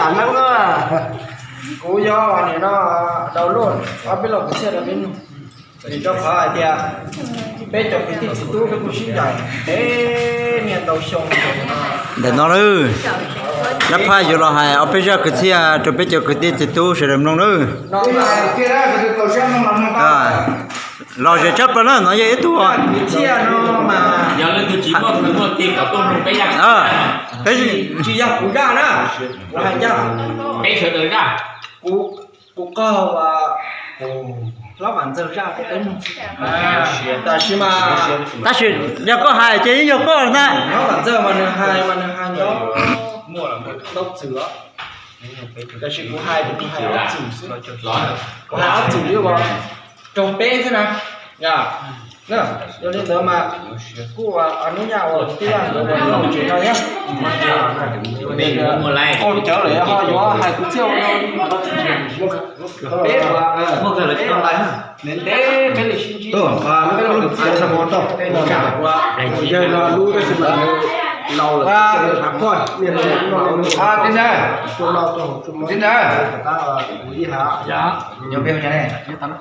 Hnub no kuv yog nim no download ob peb los kwv txhiaj rau peb mloog, vim rau qhov hais tias peb cov kwv tij txiv tub peb kuj sib ncaim teb niag ntau xyoo. Ntawm no lawm, Nab Phaj yuav los hais ob peb zaj kwv txhiaj rau peb cov kwv tij txiv tub sawv daws mloog lawm. Los zem tshaj plaws na, no yog ib tug kwv txhiaj no mas yog leej twg tsis muaj, muaj ti kom tuaj mloog peb zaj. Tsis yog kuv zaj na, kuv hais zaj, peb sawv daws zaj. Kuv, kuv qog hlob Vam Ntxawg zaj rau peb mloog. Tab sis mas, tab sis yog koj hais ces yeej yog koj na. Hlob Vam Ntxawg mas nws hais mas nws hais nyob ntau txwm os. Tab sis kuv hais, kuv hais ob txwm xwb. Kuv hais ob txwm li uas raug peb xwb na. Yog li ntawd mas kuj ua hnub nyoog ua tib yam ntawd ua tsis tau thiab. Kuv cawv lawm ho yuav hais kwv txhiaj ua peb ua, ntev ntev peb li sib ntsib. Yawg no lub tab sis mas laus lawm, poj niam no. Tib ntsawg, tib ntsawg.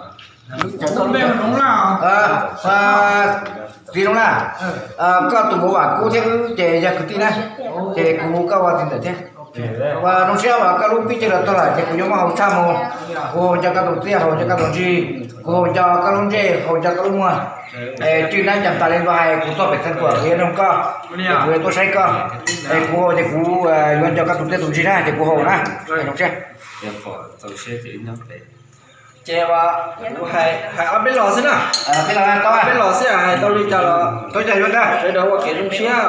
Txiv Zoo Laj, koj tus npawg Vam Kub thiab wb ces yog kwv tij na, ces kuv koj ua txiv ntawm thiab. Ua zoo siab uas koj lub pib ceg los tuag lawm ces kuv yuav muab haus tshaj mus. Kuv haus nco koj tus txiaj, haus nco koj tus ntsig, kuv haus nco koj lub ntsej, haus nco koj lub muag. Es tswj nab cas tas li nplo hais kuv txog pem Txheev Kuam kuv yuav nug koj, es kuv yuav tuaj saib koj. Es kuv haus ces kuv yuav nco koj tus txiaj tus ntsig na ces kuv haus na. Zoo siab. Ces hais ob peb los xwb na, peb los xwb, hais tau li cas los sawv daws ua kev zoo siab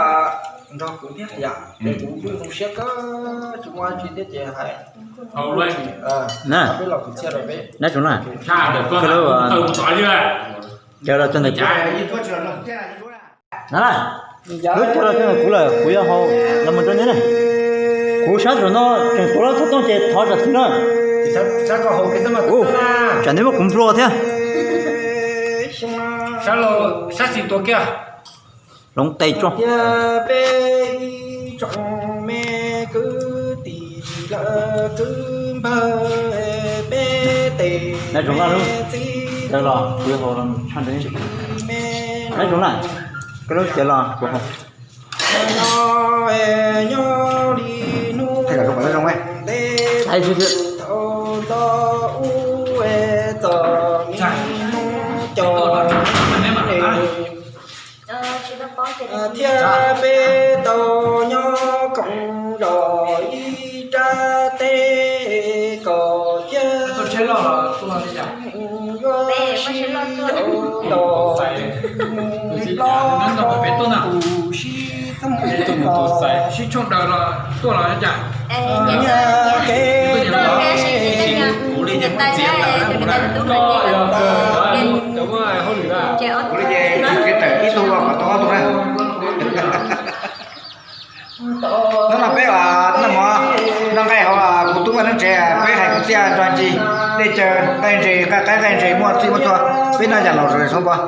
nrog kuv thiab yom. Ces kuv kuj zoo siab kawg, tsis muaj dab tsi thiab ces hais ob peb los kwv txhiaj rau peb. Nab Tsoom Laj, koj lub, cawv los txog ntawm kuv na. Lub cawv los txog ntawm kuv lawm, kuv yuav haus los mus rau neb na. Kuv sab saum no tseem tuav lub xov tooj ces thov zam txim na. Tsam neb muab kuv nplua thiab. Sab xis tuav kiag. Hloov tes tso. Peb ib tsoom me kwv tij lawv kwv npawg, peb tej me txiv los kuv yuav haus los tshaj ntawd. Nab Tsoom Laj, koj lub cawv los kuv haus. Nyob li hnub ntev thaum ntxov ub txom nyem hnub cov thiab peb tau nyob koom zos ib rab teb kom thiab yuav sib tos mus hlob tus sib txheej tos sib tshooj daws los tuaj los cas. Nyias kev dab ib tug kom tau ob tug na. Hnub no peb noj mov noj nqaij hauv kuv tub vaj neeb tsev, peb hais kwv txhiaj nrog ncig dej caw nqaij ntses, nqaij qaib nqaij ntses muaj txhij muaj txhua, peb noj yam laus zoo xoob pob.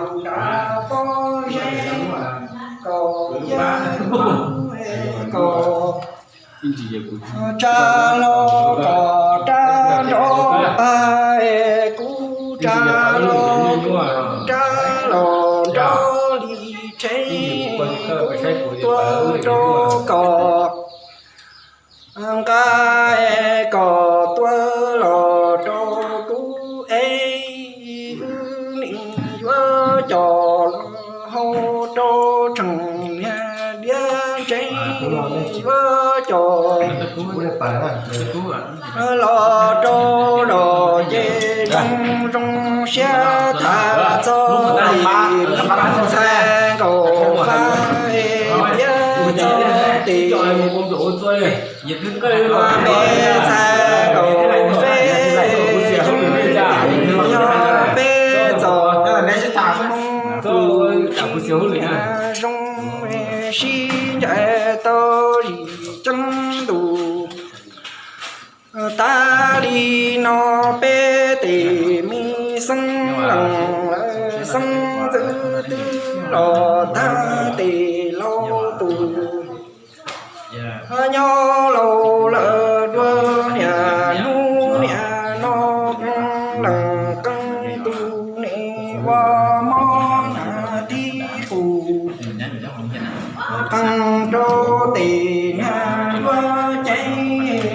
Tsa los kom rab nrov pag, kuv tsa los kuv rab los nrov li tsheb, kuv tuaj rau kom nqa kom tuaj los rau kuv es wb nim yuav coj los hau rau tseem niag diav ntsev yuav coj los rau los ces zoo zoo siab tham txog li ntxhais nkaus fab es thiab txog tim me ntxhais nkaus feb, yog peb txom Hmoob tus niam zoo sib ncaim tau yim ceeb ntus. Tas li no peb tej me xeeb leej lawm xeeb ntxwv twb los tag, tej laus tus nyob laus lawm dua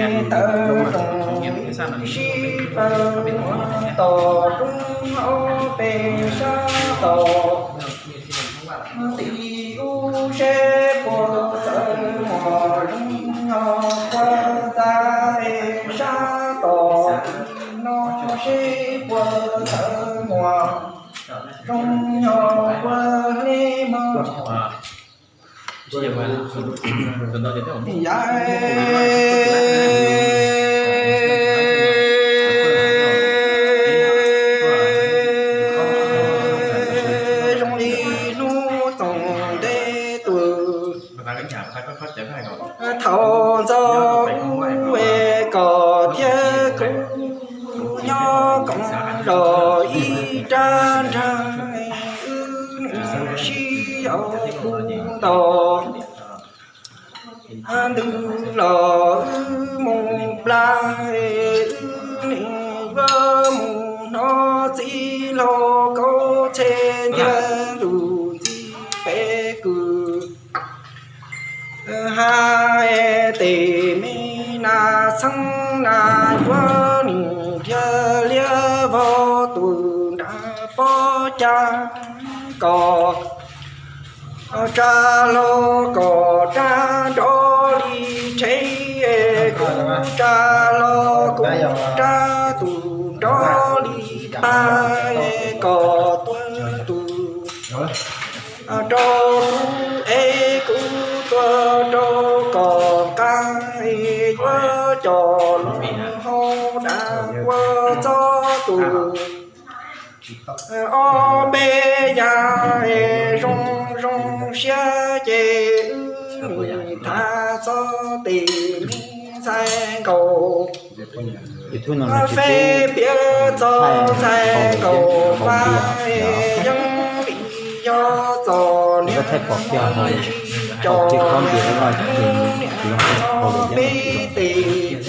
Tawv roos sib plawv nuav tom roob hauv pes sab tom. Tim ub seb puas txawv muag, zoo yog puas txawv sab tom. Tim no seb puas txawv muag, zoo yog puas hle mog. Yav zoo li hnub txoos ntev tus, thaum ntxov ub kom thiab kuv nyob koom zos ib rab nrag, wb sib yaum hu nto. Ntws los wb mus plab, wb nim yuav mus hnov txiv laug kaub txhej ntiag ntus ntxiv peb kws. Hais tes me nas txheeb nas yuav nim dhia liab vog tus nram pob cag kom tsa los kom rab nrov li rhe, kuv tsa los kuv rab tus nrov li pag kom tuag tus rau kuv es kuv tuag rau kom qab, yuav coj los hau dab kuab txob tus. Ob peb yam zoo zoo siab ces wb nim tham txog tes me ntxhais nkaus feb, piav txog ntxhais nkaus fab, yeej vim yog txom nyem tsis cov niam no peb tes.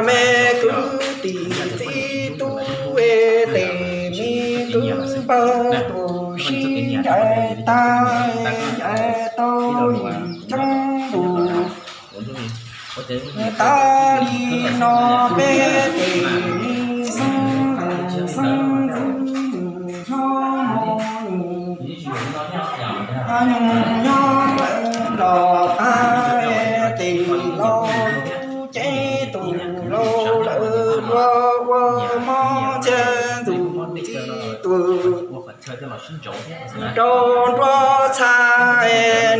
Me kwv tij txiv tub, tes me kwv npawg tus sib ncaim tag, ncaim tau nim ceeb lus. Tas li no peb tes me xeeb leej xeeb ntxwv nyob hmo nus, nyob lawm los tag, tes laus lub cev tus laus lawm dua ua mob txhiaj ntxuj txiv tus. Rau nruab txhab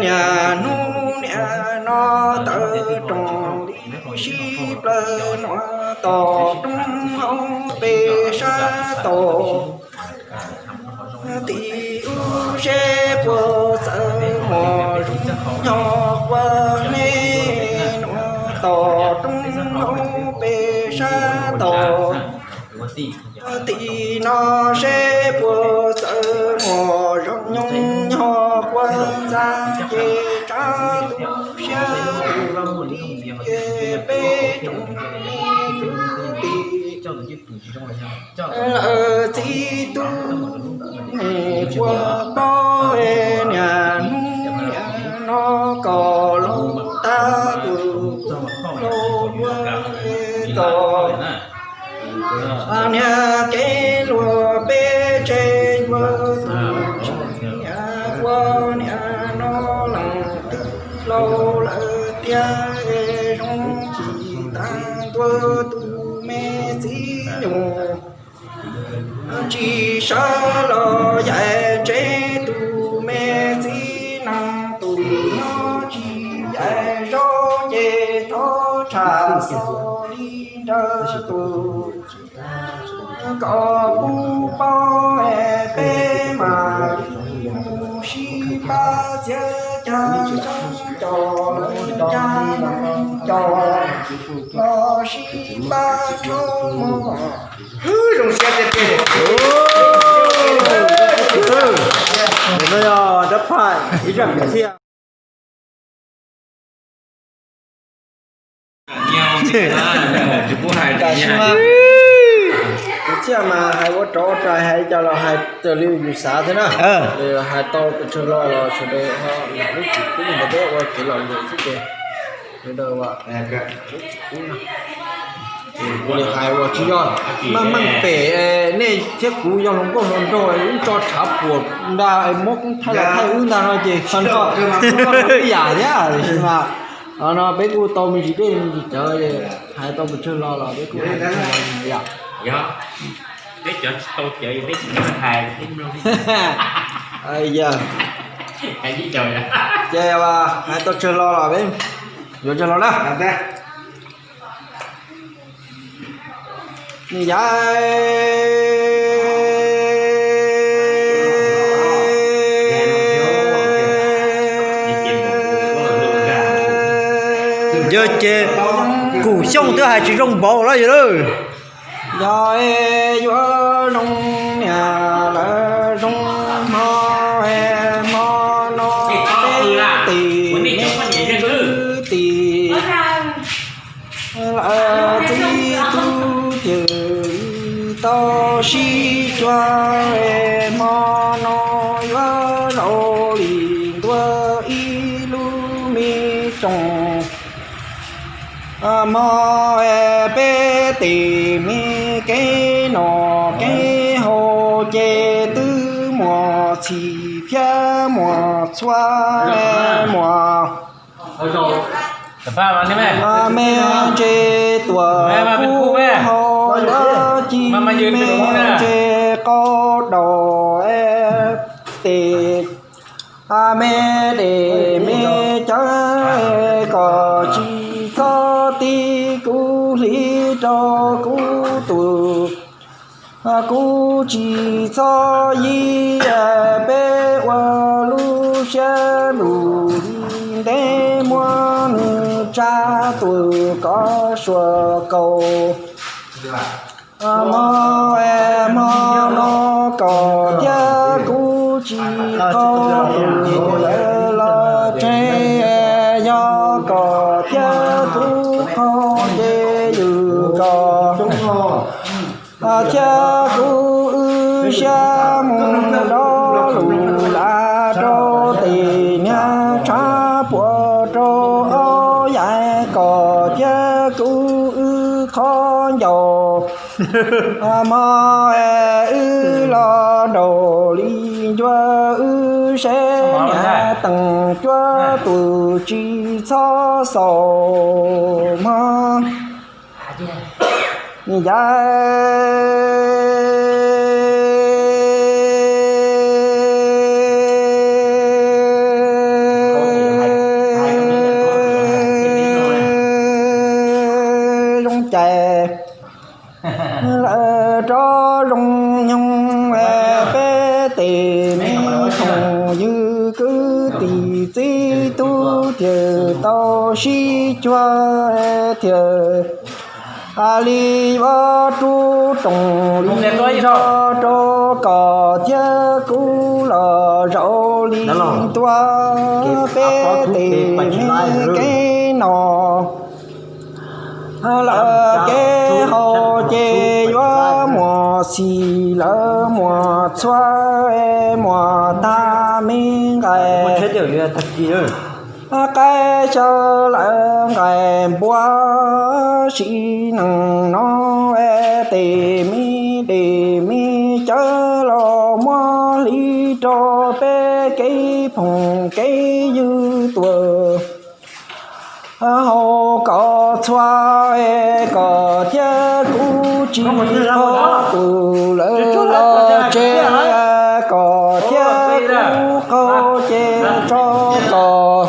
niaj hnub niaj no tawv roos li sib plawv nuav tom roob hauv pes sab tom. Tim ub seb puas txawv muag, zoo yog puas hle nuav tom roob hauv pes sab tom. Tim no seb puas txawv muag, zoo yog puas txawv ces tsab tu siab li peb tsoom me kwv tij lawm txiv tub, puas paub niaj hnub niaj no kom laus tag tus laus yuav txom niag kev luag peb tsev yuav tus tsis niam ua niaj no leej twg laus lawm tiag, zoo tsis tag ntua tus me txiv nyuj. Tsis sawv los yaim tsev tus me txiv neej, tus nyob tsis yaim zaub ces rov tsham xov li nrawg tus. Kom kuv paub peb mam li mus sib pab txiav cag tseeb cov lawv cag leej cov los sib pab rhaub mog. Zoo siab tiag tiag. No yog dab phaj ib zaj kwv txhiaj. Kwv txhiaj mas hais ua rov ua rais hais cas los hais raws li yus xav thiab na. Hais tau pes tsawg lo los sawv daws ho lub txim pub mus ntawd peb ua kev lo lus xwb ces Kuv hais uas tsis yog meej meej pem, nej thiab kuv yog hluas nkauj hluas nraug wb tso tshav puam nra, muab koob thaij los thaij wb ntag no ces koj ib yam thiab. Tiam sis mas no peb kuj tau me ntsis dej me ntsis cawv, hais tau pes tsawg lo los peb kuj hais tau yam. Yog peb cov tsis tau cawv peb tsis hais, peb mloog. Ces hais tau tsawg lo los peb yuav tsawg lo na. Yav yog ces Kum Xyooj twb hais tsis zoo npaum los yog lawm. Yog yuav zoo niam lawv zoo hmo, hmo no peb tim kwv tij lawv txib tub ces tau sib cuag, hmo no yuav zaum li ntua ib lub me tsoos. Hmo peb tim me kev noj kev haus ces twb muaj txhim thiab muaj txhua, muaj me ntse tuaj kub hau, lawv ci me ntse qau daus tes, me dej me cawv, kom tsis txhob tib kuv hli rau kuv tus. Kuv tsis txhob yig, peb ua lub siab lus li ntev, muab nws tsa tus kom suav kaus. Hmo, hmo no kom thiab kuv tsis qhov tus lawv los tseg, yog kom thiab kuv qhov ces yus kom thiab kuv wb siab mus nrov lus lav rau tes niag tshav puam rau ob yav kom thiab kuv wb qhov ncauj. Hmo wb los nraum li ncua wb seb niam teem cuab tus tsis txhob xaus hmo. Yav zoo cais lawv rov zoo nyoog, peb tes me khoom ywg kwv tij txib tub thiaj tau sib cuag thiaj li yuav rub roos li zog rau kom thiab kuv los zaum li ntua peb tes me kev noj. Lawv kev haus ces yuav muaj xim lawv muaj txhua, muaj tag me nqaij qaib xyaw lawv nqaij npua. Sim neej no tes me dej me cawv los muab hli rau peb kev phoom kev ywg tuaj hau kom txhua, kom thiab kuv tsis qhov tus lawv los tseg, kom thiab kuv qhov ces tso kom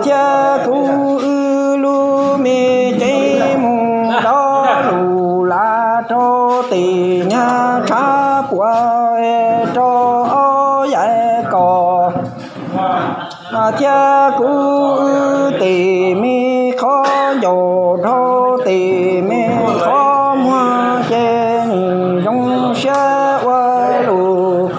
thiab kuv wb lub me cev mus nrov lus lav rau tes niag tshav puam rau ob yav kom thiab kuv wb tes me qhov ncauj dhau tes me qhov muag ces nws zoo siab ua lus.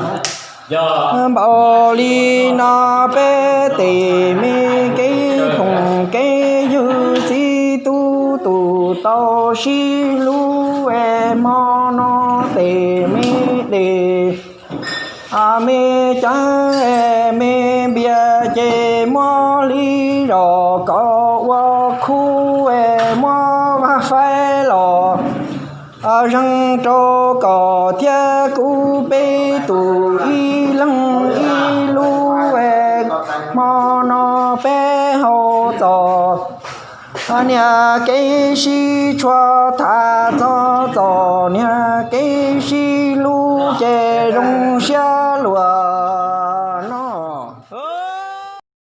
Npaum li no peb tes me kev phoom kev ywg txib tub tus tau sib hlub es hmo no tes me dej me cawv me npias ces muab hli rau koj ua khub es muab vaj faib los zeeg rau koj thiab kuv peb tus ib leeg ib lub es hmo no peb haus txog niag kev sib tshuam tham txog txog niag kev sib hlub ces zoo siab luag.